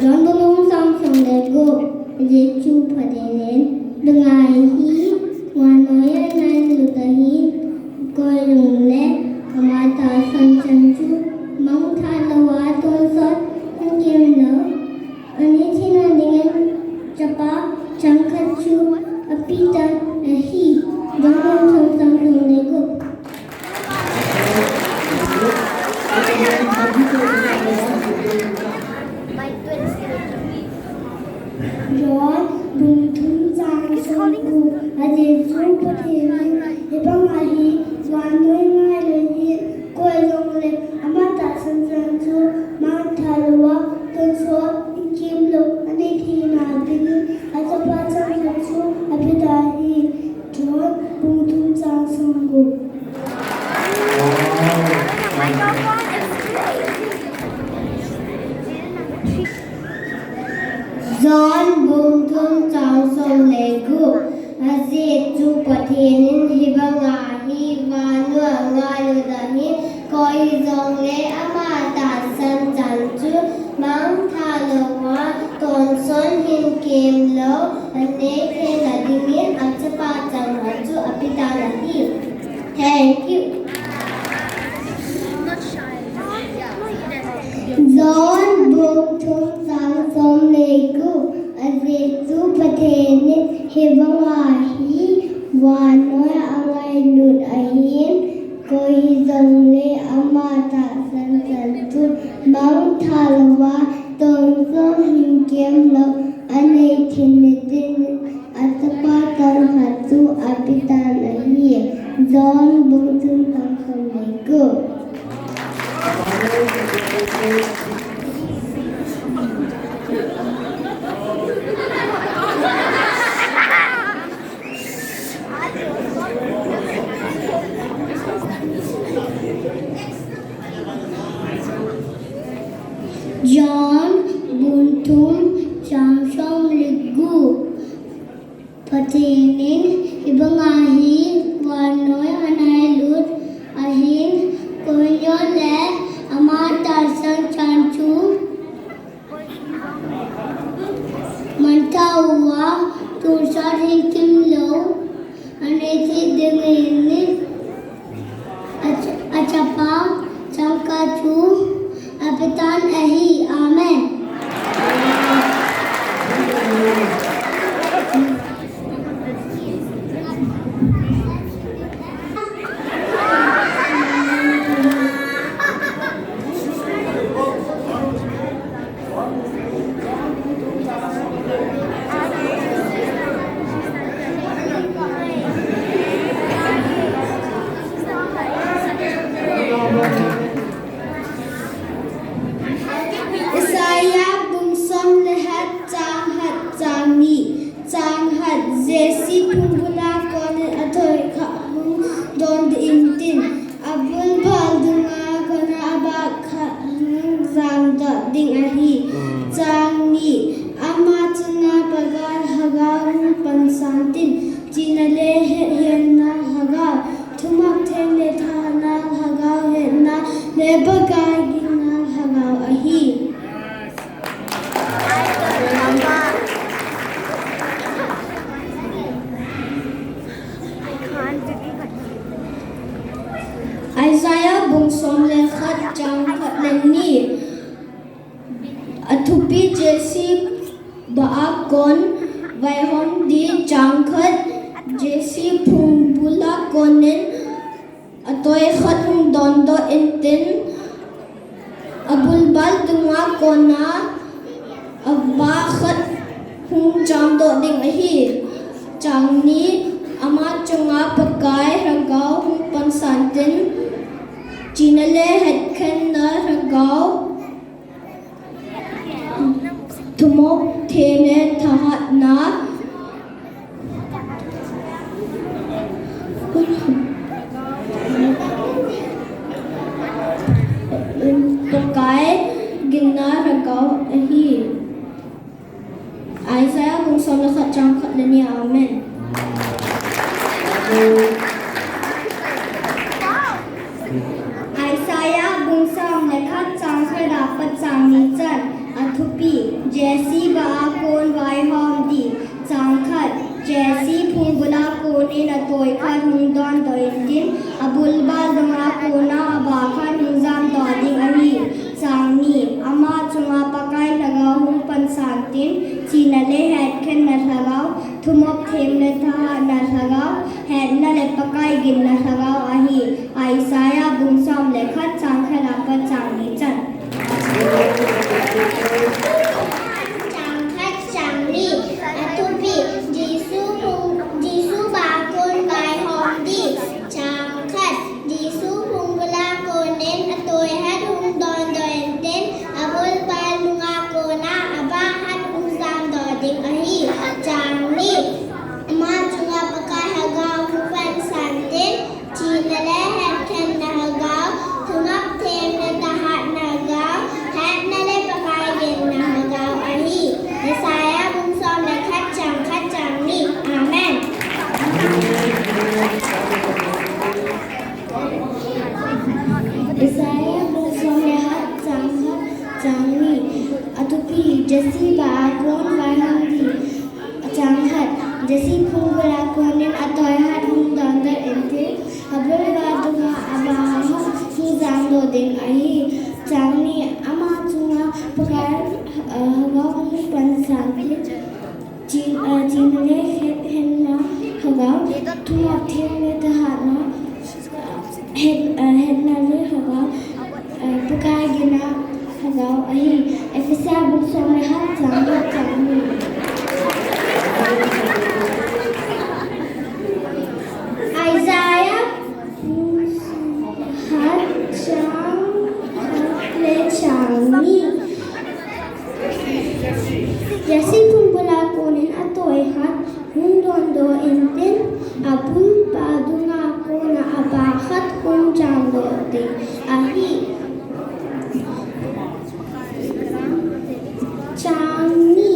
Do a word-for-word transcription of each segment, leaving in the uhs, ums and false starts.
John bung thum chang som le gup, Jesu Pathen in, Hibangai hi vannoi a angailut ahin, koi jongle ama tahsan chan chu mangthah louva tonsot hinkemlou, anei theina dingin Chapa changkhat chu apetan ahi. John bung thum chang som le gup. John bung thum chang som gup, Jesu Pathen in, Hibangai hi vannoi a angailut ahin, koi jongle ama tahsan chan chu mangthah louva tonsot hinkemlou, anei theina dingin Chapa changkhat chu apetan ahi. John bung thum chang som gup. John bung thum chang som le gup, Jesu Pathen in, Hibangai hi vannoi a angailut ahin, koi jongle ama tahsan chan chu mangthah louva tonsot hinkemlou, anei theina dingin Chapa changkhat chu apetan ahi. Thank you. John bung thum chang som le gup, Jesu Pathen in, Hibangai hi vannoi a angailut ahin, koi jongle ama tahsan chan chu mangthah louva tonsot hinkemlou, anei theina dingin Chapa changkhat chu apetan ahi. John bung thum chang som le gup. John bung thum chang som le gup. Pathen in, Hibangai hi vannoi a angailut ahin, koi jongle ama tahsan chan chu mangthah louva tonsot hinkemlou, anei theina dingin Ach-, Chapa changkhat chu apetan ahi. Amen. Isaiah bung som le khat chang khat chang ni. Chang khat, Jesse phungbul a konin athoi khat hung don ding intin, abul bal dunga kona abah khat hung jam doh ding ahi. Chang ni, ama chunga Pakai Lhagao hung pansan tin, chihna le hetna Lhagao, thumak theng le thahatna Lhagao, hetna le Pakai ginna Lhagao ahi. Isaiah bung som le khat chang khat le ni. Athupi, Jesse bah a kon vaihom ding. Chang khat, Jesse phungbul a konin athoi khat hung don doh intin, abul bal dunga kona abah khat hung jam doh ding ahi. Chang ni, ama chunga Pakai Lhagao hung pansan tin, chihna le hetna Lhagao, thumak theng le thahatna Pakai ginna Lhagao ahi. Isaiah bung som le khat chang khat le ni. Amen. Isaiah bung som le khat chang khat apat chang ni chan. Athupi, Tin, chihna le hetkhenna lhagao, thumop them le thahatna lhagao, hetna le Pakai ginna lhagao ahi. Isaiah bung som le khat chang khat apat chang ni chan. Chang khat chang ni, athupi, Jesu hung, Jesu bang kon vaihom ding. Chang khat, Jesu phungbul a konin atoihat hung dondoh intin, abul pa nunga kona abahat hung jangdoh ding ahi. Chang ni, ama chunga Pakai lhagao hung pansan tin, chihna le hetkhenna lhagao, thumop them le thahatna lhagao, hetna le Pakai ginna lhagao ahi. Isaiah bung som le khat chang khat chang ni. Amen. Isaiah bung som le khat chang khat chang ni. Athupi, Jesu bang a kon vaihom ding. Chang khat, Jesu phungbul a konin atoihat hung dondoh intin, abul pa nunga abahat hung jangdoh ding ahi. Chang ni, ama chunga Pakai, eh, lhagao hung pansan tin, chih, eh, chihna le hetkhenna lhagao, thumop them le thahatna, het, eh, hetna le lhagao, eh, Pakai ginna lhagao ahi. Ephesa bung som le khat chang khat chang ni. Isaiah bung som le khat chang khat le chang ni. Jesu phungbul a konin atoihat hung dondoh intin, abul pa nunga kona abahat hung jangdoh ding ahi. Chang ni,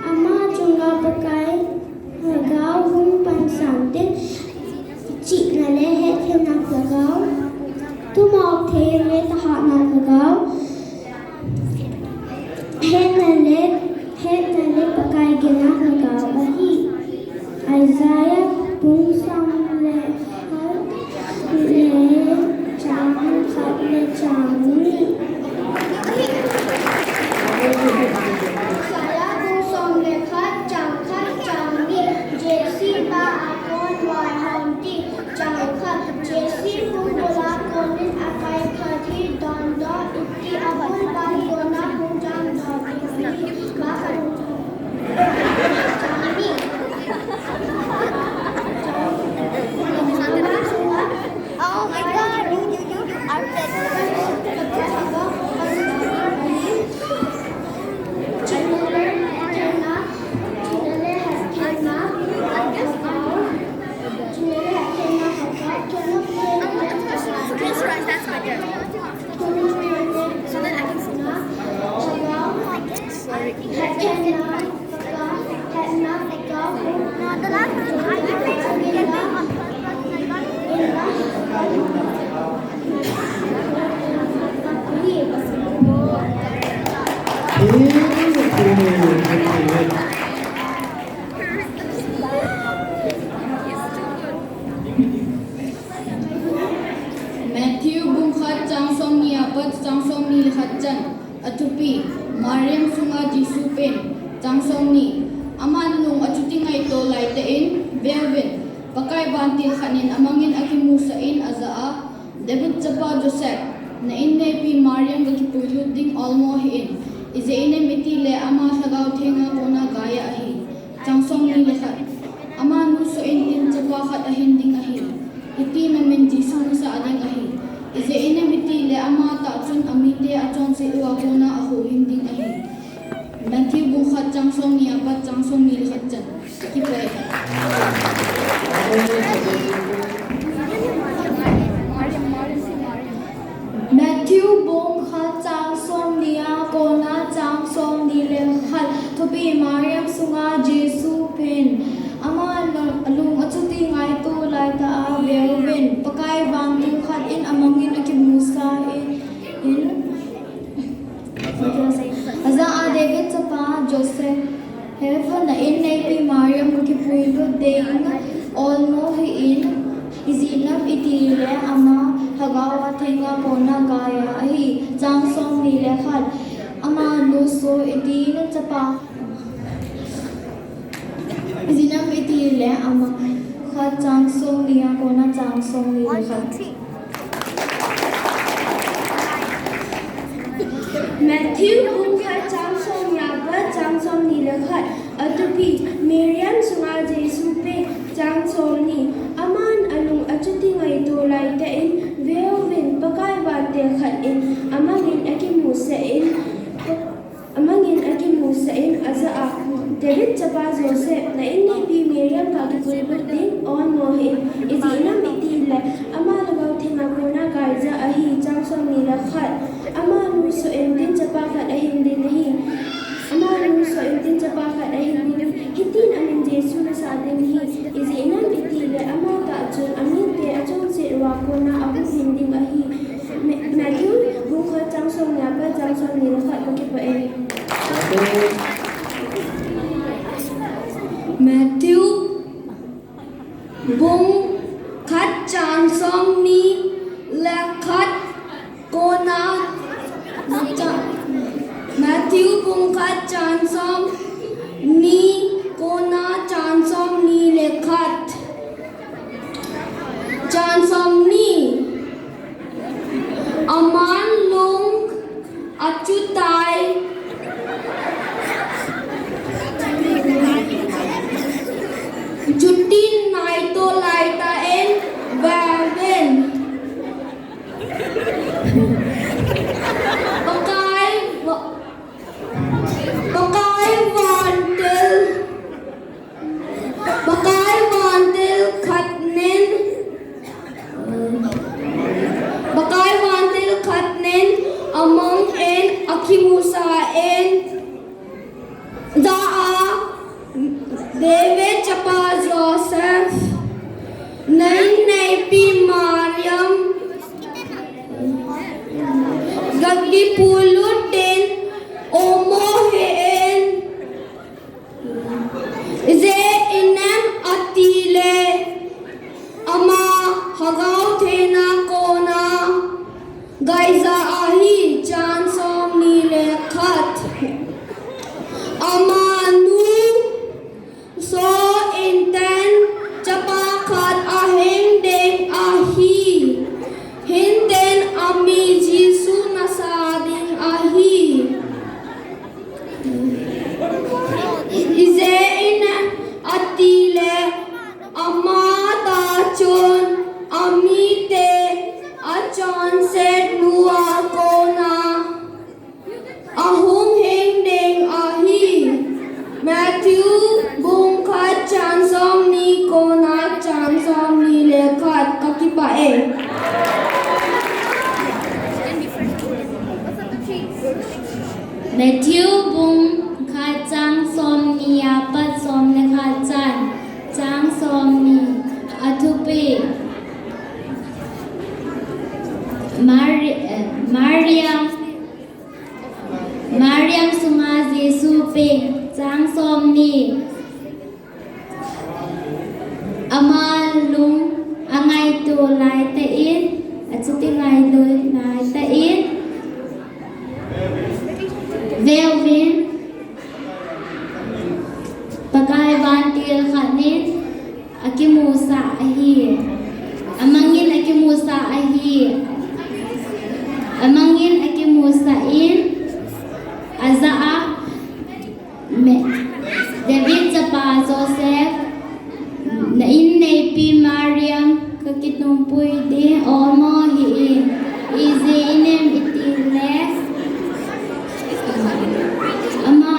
ama chunga Pakai lhagao hung pansan tin, chihna le hetkhenna lhagao, thumop them le thahatna lhagao, hetna le, hetna le Pakai ginna lhagao ahi. Isaiah bung som le khat le chang khat le chang ni. Isaiah bung som le khat chang khat chang ni. Jesu bang a kon vaihom ding. Chang khat, Jesu phungbul a konin atoihat hi dondoh intin, abul pa nunga hung jangdoh ding ahi. Ba khat hung jang. Chang ni. Oh my God, you, you, you, you are dead. Close your eyes, that's better. So that I can see this. Sorry. The last time I Matthew bung khat chang somni apat chang somni le khat chan. Athupi, Mariam sunga Jesu pen. Chang somni. Aman nung achuti ngaito laitah in, veuvin, Pakai vantil khat in amangin akimusah in ajah a, David chapa Joseph, na inneipi Mariam ga kipuilut ding olmo hih in. Ijeh inem itile ama Lhagao Thenga kona gaiya ahi. Chang somni le khat. Amanu soh intin chapa khat ahin ding ahi. Hitin amin Jesu asah ding ahi. Ijeh inem itile amatah chun amite achonset uva kona ahuhhing ding ahi. Matthew bung khat chang somni apat chang somni le khat chan. Kipah e. Matthew bung khat chang somni a kona chang somni le khat. Thupi, Mariam sunga Jesu pen. Aman lung achuti ngaito laitah a, veuvin, Pakai vantil khat in amangin akimusah in, in. Ajah a, David chapa Joseph, na inneipi Mariam ga kipuilut ding olmo hih in, ijeh inem itile ama Lhagao Thenga kona gaiya ahi. Chang somni le khat. Amanu soh intin chapa Ijeh inem itile Ama khat chang somni a kona chang somni le khat. Matthew bung khat chang somni a pat chang somni le khat. Athupi, Mariam sunga Jesu peng, chang somni. Aman alung achuti ngaito laitah in, veuvin, Pakai vantil khat in amangin akimusah in, amangin akimusah in ajah a, David chapa Joseph, na inneipi Mariam kakipuilut ding, ol mo hih in. Ijeh inem itile ama lhagao theng a kona gaija ahi, chang somni le khat. Amanu soh intin chapa khat ahin ding ahi. Amanu soh intin chapa khat ahin ding ahi. Hitin amin Jesu nasah ding ahi. Ijeh inem itile amatah chun amite achonset uva kona ahung hing ding ahi. Ma-, Matthew bung khat chang somni a pat chang somni le khat, kakipah e. Matthew bung khat chang somni le khat kona, Matthew bung khat chang somni kona chang somni le khat. Chang somni. Aman lung achutai. Chuti ngaito laitah in, veuvin, Pakai va-, Pakai vantil, Pakai vantil khat in, Pakai vantil khat in amangin akimusah in ajah a, David chapa Joseph, na inneipi Mariam kakipuilut in, ol mo hih in. Ijeh inem itile ama lhagao theng a kona gaija ahi, chang somni le khat. Amanu soh intin chapa khat ahin ding ahi. Hitin amin Jesu nasah ding ahi. Ijeh inem itile amatah chun amite achonset uva kona ahung hing ding ahi. Matthew bung khat chang somni kona chang somni le khat, kakipah e. Matthew bung khat chang somni a pat som le khat chan, chang somni. Athupi, Mari-, eh, Mariam, Mariam sunga Jesu peng, chang somni. Ama lung angaito laitah in, achuti ngaito laitah in, veuvin, Pakai vantil khat in akimusah ahi. Amangin akimusah ahi. Amangin akimusah in, ajah a, Me-, David chapa Joseph, na inneipi Mariam kakipuilut ding, ol mo hih in. Ijeh inem itile ama,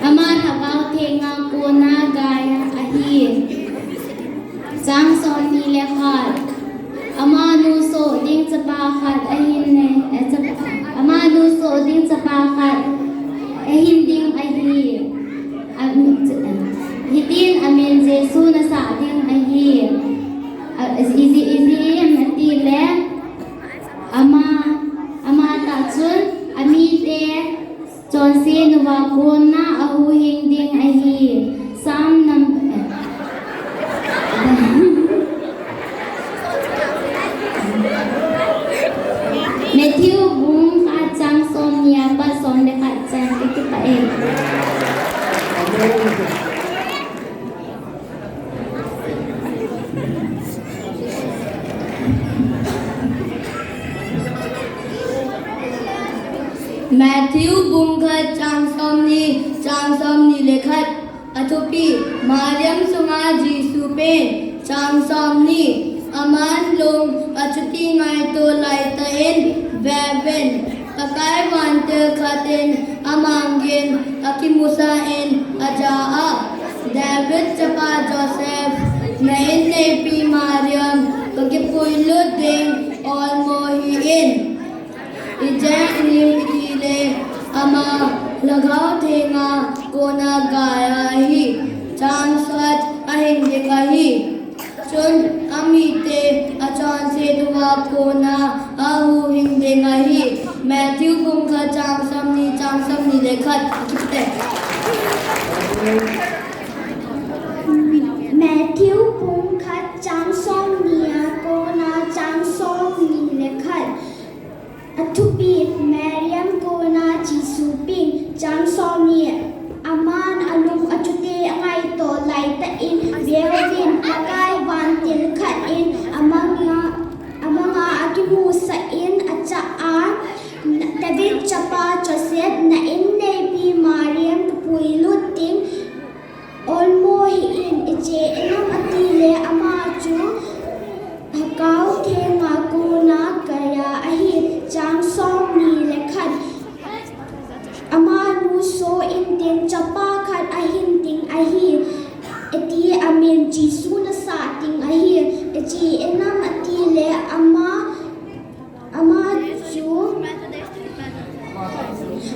ama lhagao theng a kona gaija ahi. Chang somni le khat. Amanu soh ding chapa khat ahin nei, eh, chapa, amanu soh ding chapa khat ahin ding ahi. Am-, hitin amin Jesu nasah ding ahi. A, iji, iji, ijeh inem itile ama, amatah chun amite chonset uva kona ahung hing ding ahi. Sam nam-, Matthew bung khat chang somni a pat som le khat chan, kakipah e. Chang somni, chang somni le khat. Athupi, Mariam sunga Jesu pen. Chang somni. Aman lung achuti ngaito laitah in, veuvin, Pakai vantil khat in amangin akimusa in ajah a, David chapa Joseph, na inneipi Mariam kakipuilut ding olmo hih in. Ijeh inem itile ama Lhagao Thenga kona gaiya ahi. Chang khat ahin ding ahi. Chun amite achonset uva kona ahuhhing ding ahi. Matthew bung khat chang somni, chang somni le khat. Akipte. Matthew bung khat chang somni a kona chang somni le khat. Athupi, Mariam kona Jesu pen. Chang somni. Aman alung achuti angaito laitah in, veuvin, Pakai vantil khat in amanga, amanga akimusa in ajah a, David chapa Joseph, na inneipi Mariam kakipuilut ding olmo hih in. Ijeh inem itile ama chu Lhagao Thenga kona gaiya ahi. Chang somni le khat. Amanu soh intin chapa khat ahin ding ahi. Iti amin Jesu nasah ding ahi. Ijeh inem itile ama, ama chu,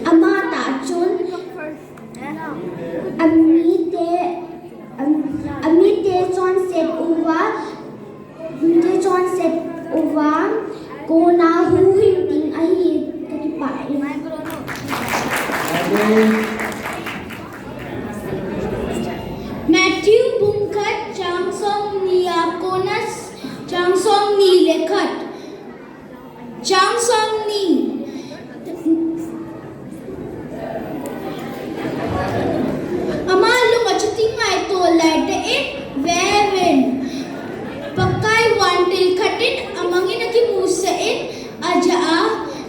ama tah chun amite, am-, amite chonset uva, amite chonset uva kona huhhing ding ahi. Kakipah e. Matthew bung khat chang somni a kona chang somni le khat. Chang somni. Ama lung achuti ngaito laitah in, veuvin, Pakai vantil khat in amangin akimusa in ajah a,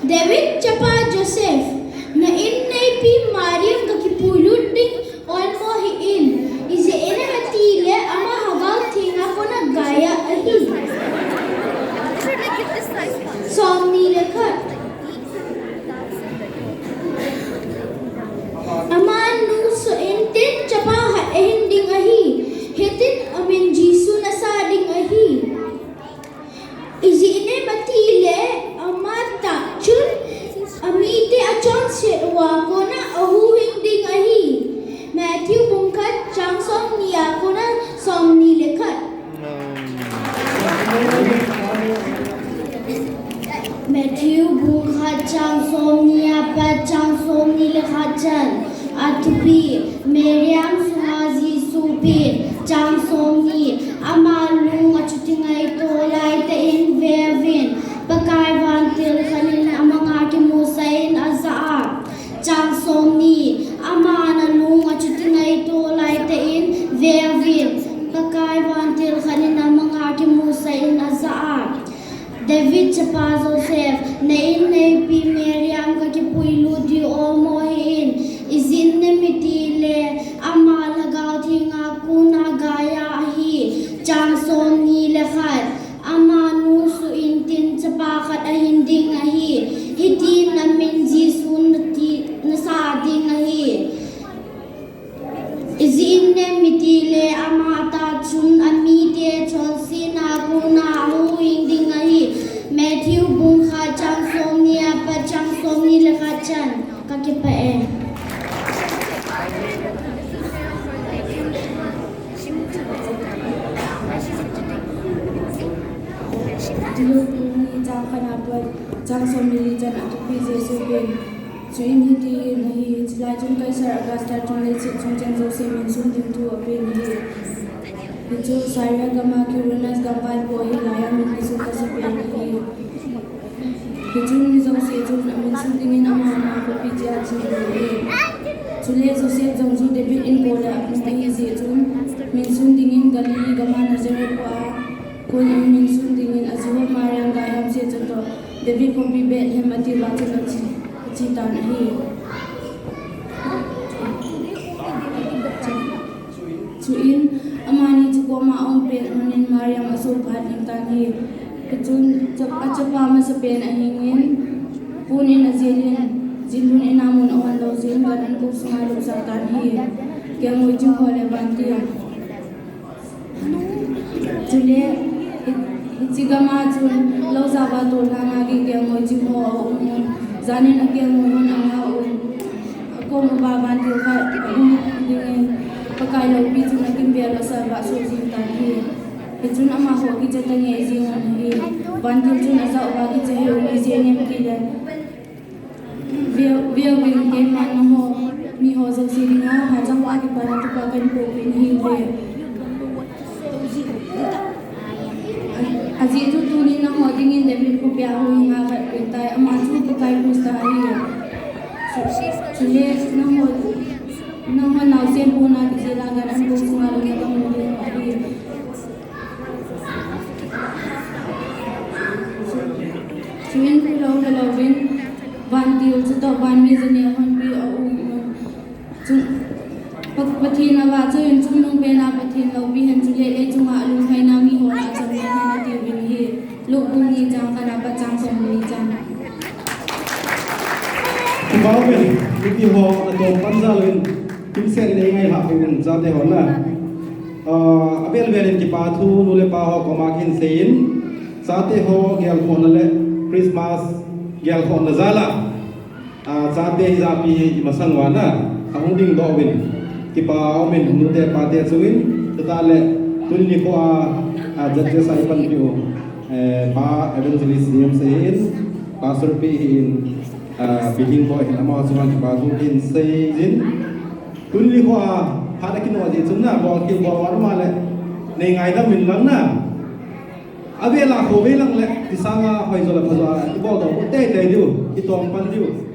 David chapa Joseph, na inneipi Mariam kakipuilut ding olmo hih in. Ijeh inem itile ama Lhagao Thenga kona gaiya ahi. Somni le khat. Amanu soh intin chapa khat ahin ding ahi. Hitin amin Jesu nasah ding ahi. Ijeh inem itile ama tah chun amite achonset uva kona ahuhhing ding ahi. Matthew bung khat chang somni a kona somni le khat. Matthew bung khat chang somni apat chang somni le khat chan. Athupi, Mariam sunga Jesu pen. Chang somni. Ama lung achuti ngaito laitah in, veuvin, Pakai vantil khat in amanga kimusa in ajah a. Chang somni. Aman alung achuti ngaito laitah in, veuvin, Pakai vantil khat in amanga kimusa in ajah a. David chapa Joseph, na inneipi Mariam kakipuilut ding olmo hih in. Ijeh inem itile ama Lhagao Thenga kona gaiya ahi. Chang somni le khat. Amanu soh intin chapa khat ahin ding ahi. Hitin amin Jesu nati, nasah ding ahi. Ijeh inem itile ama tah chun amite chonsetna kona ahuhhing ding ahi. Matthew bung khat chang somni apat chang somni le khat chan. Kakipah e. Luke bung ni chang khat apat chang somni le li chan. Athupi, Jesu pen. Chuin hitin ahi, hiche lai chun Kaisar Augusta chun leiset chungchang jouse minsun ding thu apen ahi. Hichu Syria gama Quirinius gamvaipo ahi, laiya min Lusitras apen ahi. Hichun mi jouse chun aminsun dingin ama ama khopi cheh a ache uve. Chule Joseph jong chu David inko le aum ahi jeh chun minsun dingin Galilee gama Nazareth khoa kon in minsun dingin ajihon Mariam gai hamse chun toh David khopi Bethlehem atiuva chun ache, ache tan ahi. Chuin, amani chu koma aum pet manin Mariam asoh phat in tan hi. Hichun, chap-, achapa masapen ahingin, pon in ajil in, jilhun in amun ahon lou jin, gan an kong sunga lupsah tan hi. Kelngoi ching ho le vantil. Chule, hi-, hiche gama chun, lou java tol lhanga gei kelngoi ching ho aum un, janin akelngoi hon anga un. Akom uva vantil khat ahung dingin, Pakai loupi chun akimvel a salvah soh jing tan hi. Hichun amaho kicha tangei jing un ahi. Vantil chun ajah uva kicha hi um ijeh inem tile, Veu, veu vin keiman nangho, miho jouse dinga, hachang uva kipana thupha kahin pohpeh nahiuve. Ajeh chu tunin nangho dingin David khopia huhhing a khat peng tai, ama chu Pakai Christa ahi. Chu, chule nangho, nangho naosen pona kijel a gan an kong sunga lutna kamu ding ahi. Chuin hilou, hilou vin, vantil chutoh van mi janei a honpi aum un. Chu, Pa-, Pathen avahchoi un, chungnung pena Pathen loupi hen, chule lei chunga alunglhaina miho lah a chamna hen atiuvin ahi. Luke bung ni chang khat apat chang somni chan. Kipah umin, mipi ho natom pan jal uvin, kimsel in nei ngailhah peh un chate ho na. Ah, avel vel in kipa thu nu le pa ho koma kahin seiyin, chate ho gelkhohna le Christmas gelkhohna jal a, ah, chate ijapi hi imasang uva na, ahung dingdoh uvin, kipa umin nute pate chunga, chutah le tuni nikho a, ah, judges a ipanpi u, eh, Pa Evangelist James ahin, Pastor P ahin, ah, Pi Lhingboi ahin, amaho chunga kipa thu kahin seiyin. Tuni nikho a, phat akinoh jeh chun na, bolkhel bol val um le, nei ngaidam in lang na. Avel a khovei lang le, ti sanga hoijo le phajo a, ibol doh u teitei diu, itom pan diu.